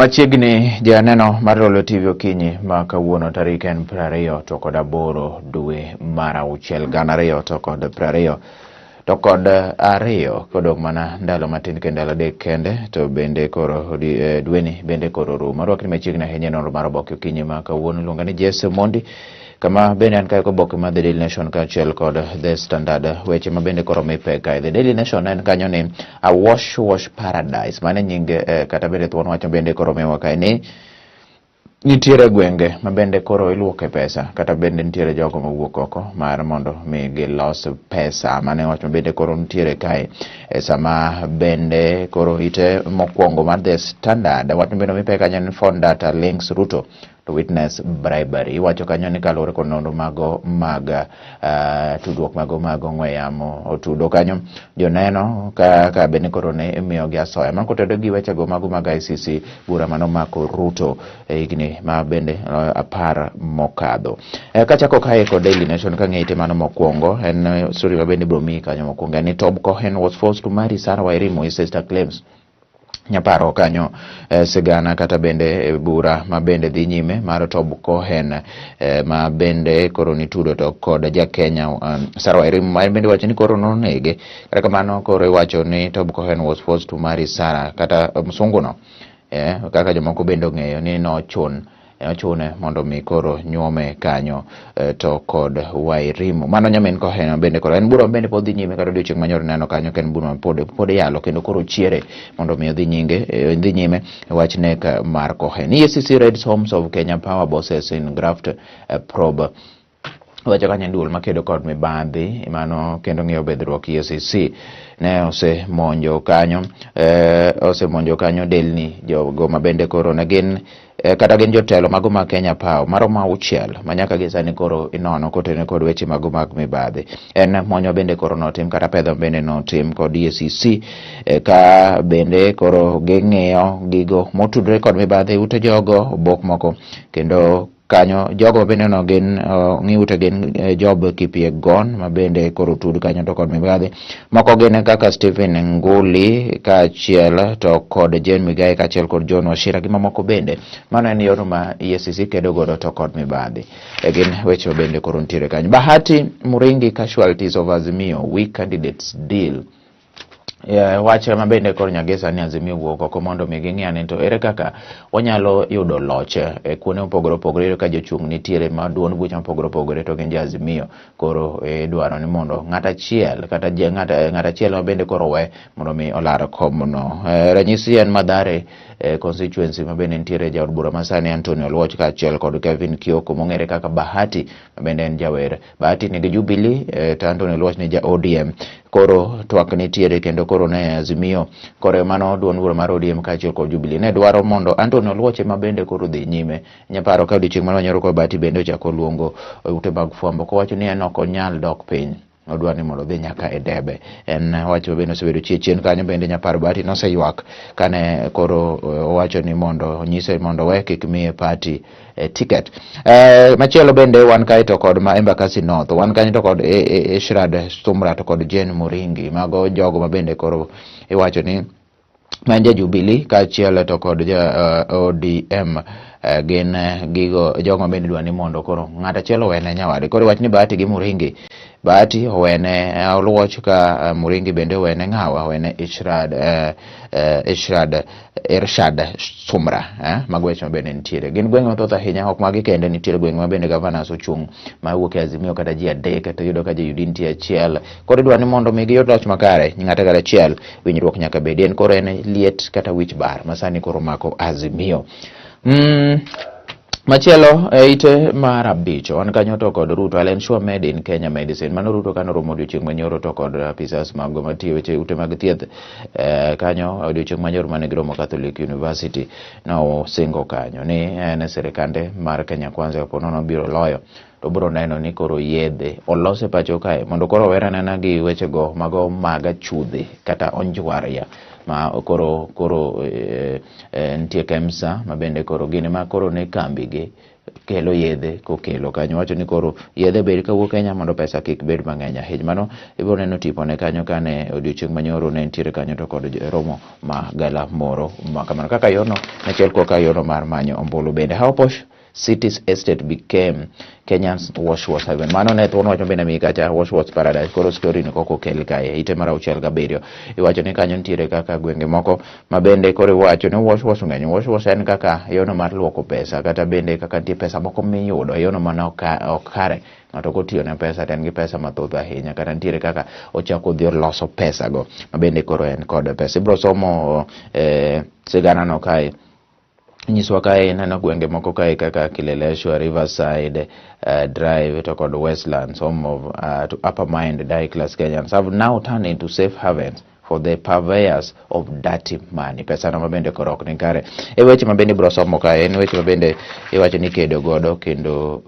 Machiegni janeno mar Lolwe TV okinyi ma kawuono tarik en 28 dwe mar auchiel 2022, kodong' mana ndalo matin kendo ndalo 3 kende to bende koro dweni bende koro rumo. Arwakni machiegni ahinya e nonro mar oboke okinyi ma kawuono iluonga ni Jesse Mondi, kama bende an kae koboke mar The Daily Nation kaachiel kod The Standard. Weche ma bende koro mi pek kae The Daily Nation en kanyo ni a wash wash paradise, mano e nying kata bende thuon wacho bende koro miwa kae ni nitiere gwenge ma bende koro iluoke pesa, kata bende nitiere jogo mawuok oko mar mondo mi gilos pesa. Mano e wach ma bende koro nitiere kae e sama bende koro ite mokwongo mar The Standard. Wach ma bende omi pek kanyo ni phone data links Ruto to witness bribery. Iwacho kanyo ni kaluwore kod nonro mago mag tudruok mago mag ong'we yamo otudo kanyo joneno ka bende koro ne imiyogi asoya mano kotedo gi wechego mago mag ICC, bura manomako Ruto e higni ma bende 10 mokadho. Kachako kae kod Daily Nation kang'eyo mano mokwongo en story ma bende ibiro miyi kanyo mokwongo en ni Tob Cohen was forced to marry Sarah Wairimu, his sister claims. Nyaparo kanyo sigana kata bende bura ma bende dhi nyime mar Tob Cohen ma bende koro nitudo to kod ja Kenya Sarah Wairimu, ma en bende wacho ni koro nonege. Kata kamano koro iwacho ni Tob Cohen was forced to marry Sarah, kata msungu no kaka jomoko bende ong'eyo ni nochun ochune mondo mi koro nyuome kanyo to kod Wairimu. Mano nyamin Cohen bende koro en bura bende pod dhi nyime kata odiochieng' manyoro neno kanyo ka en bura ma pod iyalo kendo koro chiere mondo mi odhi nyinge odhi nyime e wach nek mar Cohen. EACC raids homes of Kenya Power bosses in graft probe. Wacho kanyo duol makedo kod mibadhi mano kendo ng'iyo bedhruok EACC ne osemonjo kanyo osemonjo kanyo delni jogo ma bende koro ne gin kata gin jotelo mago mag Kenya Power maromo 6 ma nyaka gi sani koro inono kotenore kod weche mago mag mibadhi. En monjo bende koro notim kata pedho bende notim kod EACC ka bende koro ging'iyo gigo motudore kod mibadhi ute jogo obok moko kendo kanyo jogo bende no gin ng'i ute gin Job Kipyegon ma bende koro tud kanyo to kod mibadhi moko gin kaka Stephen Nguli kaachiel to kod Jane Muigai kaachiel kod John Wachira gi mamoko bende. Mano en yor ma EACC kedo godo to kod mibadhi. Gin weche ma bende koro nitiere kanyo. Bahati Muringi casualties of Azimio weak candidates deal. Wach ma bende koro Nyagesa ni Azimio wuok oko mondo mi ging'i ane to ere kaka wanyalo yudo loch e kuonde mopogore opogore. Iyudo ka jochung' nitiere ma duond buche mopogore opogore to gin jo Azimio, koro idwaro ni mondo ng'at achiel kata ng'at achiel ma bende koro we mondo mi olar komno. Ranyisi en Mathare constituency ma bende nitiere jaod bura masani Anthony Oluoch kaachiel kod Kevin Kioko mong'ere kaka Bahati ma bende en jawer. Bahati nigi Jubilee to Anthony Oluoch ni ja ODM. Koro twak nitiere kendo koro ne Azimio koro mano duond bura mar ODM kaachiel kod Jubilee ne dwaro mondo Anthony Oluoch ema bende koro dhi nyime. Nyaparo ka odiochieng' mane wanyoro kod Bahati bende ochako luongo ute mag fwambo kowacho ni en ok onyal dok piny, odwa ni mondo odhi nyaka e debe. En wach ma bende osebedo chie chien kanyo bende nyaparo Bahati noseywak kane koro owacho ni mondo onyise mondo owe kik miye party ticket. Machielo bende wan kae to kod ma Embakasi North, wan kanyo to kod Ishrad Sumra to kod Jane Muringi, mago jogo ma bende koro iwacho ni ma en ja Jubilee kaachiel to kod ja ODM gin gigo jogo ma bende dwa ni mondo koro ng'at achiel owene nyawadgi. Koro iwach ni Bahati gi Muringi, Bahati owene Oluoch ka Muringi bende owene ng'awa, owene Ishrad Ishrad Irshad Sumra. Mago weche ma bende nitiere. Gin gwenge mathoth ahinya, ok magi kende, nitiere gwenge ma bende governors ochung' ma wuok e Azimio kata ji 3 to iyudo ka jo UD nitie achiel. Koro idwa ni mondo mi giyud loch makare, ng'ato kata achiel, winjruok nyaka bedi. En koro en liet kata wich bar ma sani koro mako Azimio. Machielo e ite mar 5 wan kanyo to kod Ruto, I'll ensure made in Kenya medicine. Mano Ruto kano romo odiochieng' manyoro to kod apisas mago matiyo weche ute mag thieth kanyo odiochieng' manyoro mane giromo Catholic University, nosingo kanyo ni en sirikande mar Kenya Kwanza kapo nono biro loyo to biro neno ni koro yedhe olos e pacho kae mondo koro ower anena gi wechego mago mag achudhe kata onjwaria ma koro nitie KEMSA ma bende koro gin ema koro ne kambi gi kelo yedhe kokelo kanyo wacho ni koro yedhe bed kawuok Kenya mondo pesa kik bed mang'eny ahinya. Mano ibiro neno tipone kanyo kane odiochieng' manyoro ne nitiere kanyo to kod romo ma galamoro ma kamano kaka yorno achiel kaka yorno mar manyo ombulu bende. How posh cities estate became Kenya's wash wash heaven. Mano ne thuon wach mabende mi kacha wash wash paradise. Koro story ni koko okel kae ite mar 67. Iwacho ni kanyo nitiere kaka gwenge moko ma bende koro iwacho ni wash wash ng'eny. Wash wash en kaka yono mar luoko pesa kata bende kaka nitie pesa moko miyudo e yono mana ok kare. Ng'ato kotiyo ne pesa to en gi pesa mathoth ahinya kata nitiere kaka ochako odhi oloso pesa go ma bende koro en kod pesa. Ibiro somo sigana no kae. Nyiswa kae ineno gwenge moko kae kaka Kileleshwa, Riverside, Drive to kod Westlands, home of to upper mind die class Kenyans have now turned into safe havens for the purveyors of dirty money. Pesa no mabende koro ok ni kare. E weche mabende ibiro somo kae en weche mabende iwacho ni kedo godo kendo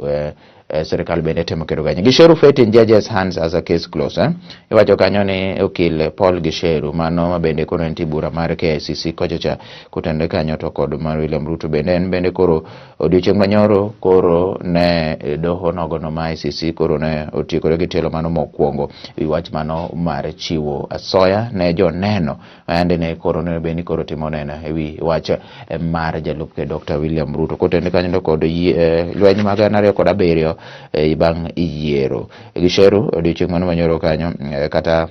sirikal bende temo kedo kanyo. Gicheru fate in judges hands as a case close. Eh? Iwacho kanyo ni okil Paul Gicheru mano mabende koro entie bura mar KICC kocha cha kotenore kanyo to kod mar William Ruto bende en bende koro odiochieng' manyoro koro ne doho nogono ma ICC koro ne otiekore gi tielo mano mokwongo wi wach mano mar chiwo asoya ne joneno mayande ne koro ne bed ni koro timo neno e wi wach mar jalup ker Dr. William Ruto kotenore kanyo to kod lweny mag 2007 bang' yiero. Gicheru odiochieng' mano manyoro kanyo kata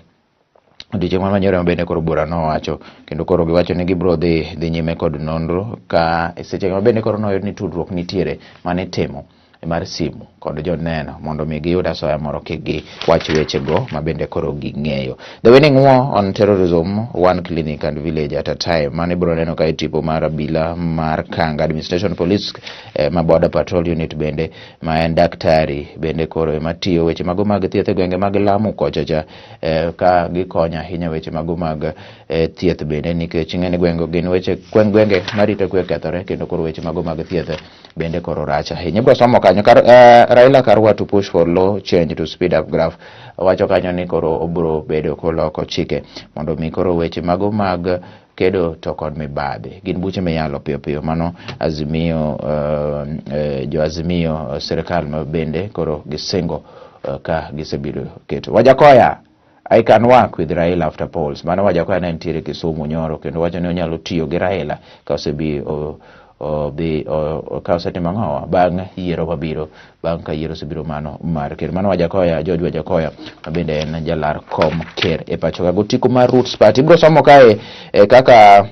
odiochieng' mano manyoro bende koro bura nowacho kendo koro giwacho ni gibiro dhi nyime kod nonro ka seche ma bende koro noyud ni tudruok nitiere mane itimo mar simu kod joneno mondo mi giyud asoya moro kik giwach wechego ma bende koro ging'eyo. The winning war on terrorism, one clinic and village at a time. Mano ibiro neno ka e tipo mar abila mar Kanga Administration Police ma Border Patrol Unit bende ma en daktari bende koro ema tiyo weche mago mag thieth e gwenge mag Lamu kocha cha ka gikonyo ahinya weche mago mag thieth bende nikech ing'e ni gwenge gin weche gwenge marito kwe kethore kendo koro weche mago mag thieth bende koro rach ahinya. Ibiro somo kanyo kar, Raila Karua to push for law change to speed up graft. Wacho kanyo ni koro obiro bedo koloko chike mondo mi koro weche mago mag kedo to kod mibadhi gin buche miyalo piyo piyo. Mano Azimio, jo Azimio sirikal ma bende koro gisingo ka gisebedo keto. Wajackoyah, "I can work with Raila after polls." Mano Wajackoyah ne nitiere Kisumu nyoro kendo wacho ni onyalo tiyo gi Raila ka osebi odhi ka osetimo ang'owa bang' yiero mabiro bang' ka yiero osebiro mano mar ker. Mano Wajackoyah, George Wajackoyah ma bende en jalar kom ker e pacho ka gotiko mar Roots Party. Ibiro somo kae kaka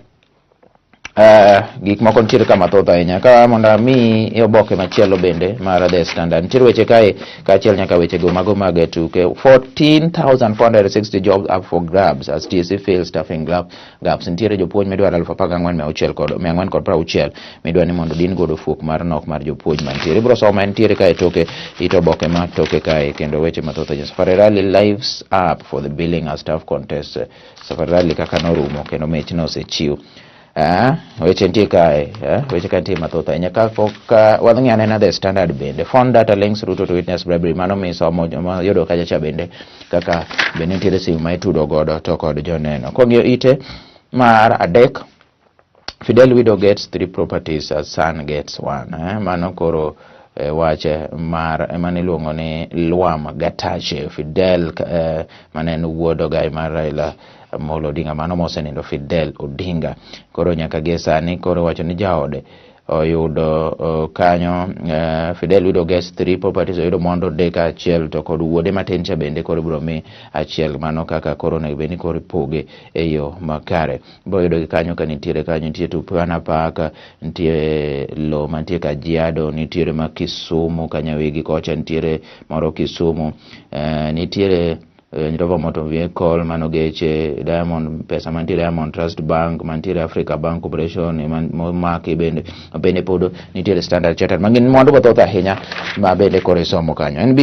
gik moko nitiere ka mathoth ahinya ka mondo ami oboke machielo bende mar The Standard. Nitiere weche kae kaachiel nyaka wechego mago mag tuke. 14,460 jobs up for grabs as TSC fills staffing gaps. Nitiere jopuonj midwaro 14,460 midwa ni mondo din godo fuok mar nok mar jopuonj mantiere. Ibiro somo en nitiere kae toke it oboke ma toke kae kendo weche mathoth ahinya. Safari Rally lives up for the billing as tough contest. Safari Rally kaka norumo kendo mich nosechiw. Weche nitie kae, weche ka nitie mathoth ahinya. Kapok wadhi anena The Standard bende. Phone data links Ruto to witness bribery. Mano misomo yudo kacha cha bende kaka bende nitiere simu ma itudo godo to kod joneno. Kong'iyo ite mar adek, Fidel widow gets three properties as son gets one. Mano koro wach mar mane iluongo ni Lwam Gatache Fidel mane en wuod ogai mar Raila Amolo Odinga mano mosenindo Fidel Odinga. Koro nyaka gie sani koro wacho ni jaode oyudo kanyo Fidel widow gets three properties oyudo mwandu adek achiel to kod wuode matin cha bende koro ibiro mi achiel mano kaka koro onego bed ni koro ipoge e yo makare. Ibiro yudo gi kanyo ka nitiere kanyo nitie Turkana Park, nitie lo mantie Kajiado, nitiere ma Kisumu Kanyawigi kocha nitiere moro Kisumu, nitiere Range Rover Motor Vehicle mano geche Diamond pesa mantie Diamond Trust Bank mantiere Africa Bank Corporation momaki bende pod nitiere Standard Chartered magin mwandu mathoth ahinya ma bende koro isomo kanyo. NB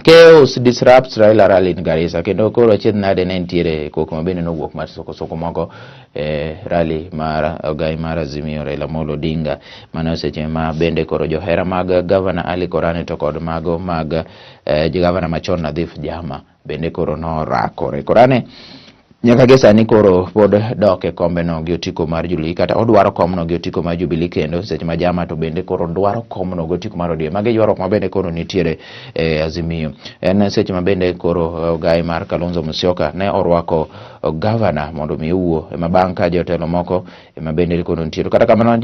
Chaos disrupts Raila rally in Garissa kendo koro achiedh nade ne nitiere koko ma bende nowuok mar soko soko moko e rally mar ogai mar Azimio Raila Amolo Odinga mano seche ma bende koro johera mag Governor Ali Korane to kod mago mag gavana machon Nadhif Jama bende koro norakore. Korane Nyaka gi sani koro pod dok e kombeno gi otiko mar Jubilee kata odwaro komno gi otiko mar Jubilee kendo seche ma Jama to bende koro dwaro komno gi otiko mar ODM. Magi ywaruok ma bende koro nitiere e Azimio. En seche ma bende koro ogai mar Kalonzo Musyoka ne orwako gavana mondo mi owuo ema bang' ka jotelo moko ema bende koro nitiere. Kata kamano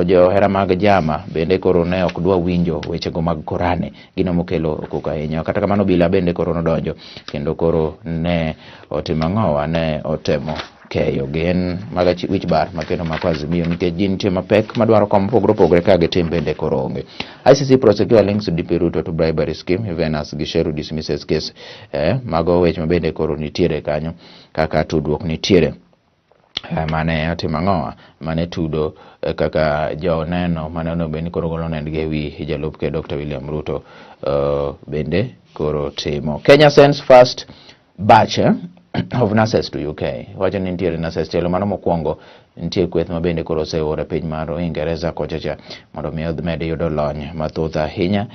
johera mag Jama bende koro ne ok dwa winjo wechego mag Korane gino mokelo koko ahinya. Kata kamano obila bende koro nodonjo kendo koro ne otimo ang'owa ne otemo keyo gin maga wich bar makendo mako Azimio nikech ji nitie mapek madwaro kom mopogore opogore ka gitim bende koro onge. ICC prosecutor links DP Ruto to bribery scheme even as Gicheru dismisses case. Mago weche ma bende koro nitiere kanyo kaka tudruok nitiere. Mane otimo ang'owa mane tudo kaka joneno mane onego bed ni koro golo nendgi e wi jalup ker Dr. William Ruto bende koro timo. Kenya sends first batch of nurses to UK. Wacho ni nitiere nurses tielo mano mokwongo nitie kweth ma bende koro oseor e piny mar Uingereza kocha cha mondo mi omed yudo lony mathoth ahinya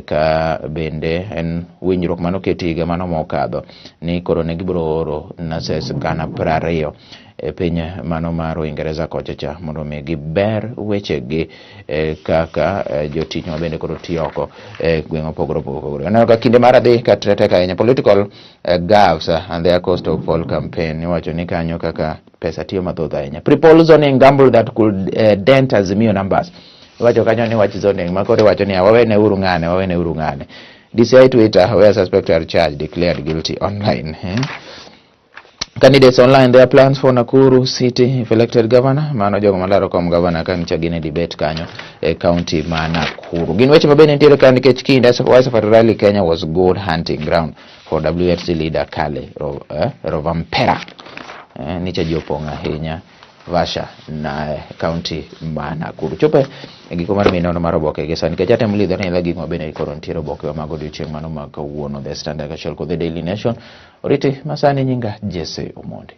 ka bende en winjruok mane oketi higa mano mokadho ni koro ne gibiro oro nurses 20,000 e piny mano mar Uingereza kocha cha mondo mi giber wechegi kaka jotich ma bende koro tiyo oko e gweng' mopogore opogore. Aneno ka kinde mar adhi ka tek ahinya political gaffes and their cost of poll campaign iwacho ni kanyo kaka pesa tiyo mathoth ahinya. Pre-poll zoning gamble that could dent Azimio numbers. Iwacho kanyo ni wach zoning ma koro iwacho ni wawene uru ng'ane wawene uru ng'ane. DCI Twitter where suspect are charged declared guilty online. Candidates online their plans for Nakuru City if elected governor. Mano jogo malaro kom governor ka nyicha gin e debate kanyo e county ma Nakuru. Gin weche mabende nitiere ka nikech kinde why Safari Rally Kenya was good hunting ground for WRC leader Kalle Rovanperä. Nicha ji opong' ahinya Vasha na county ma Nakuru. Chope e giko mar minono mar oboke gi sani nikech atemo lidho ni gik mabende koro nitiere oboke mag odiochieng' mano ma kawuono The Standard kaachiel kod The Daily Nation. Oriti masani nyinga Jesse Omondi.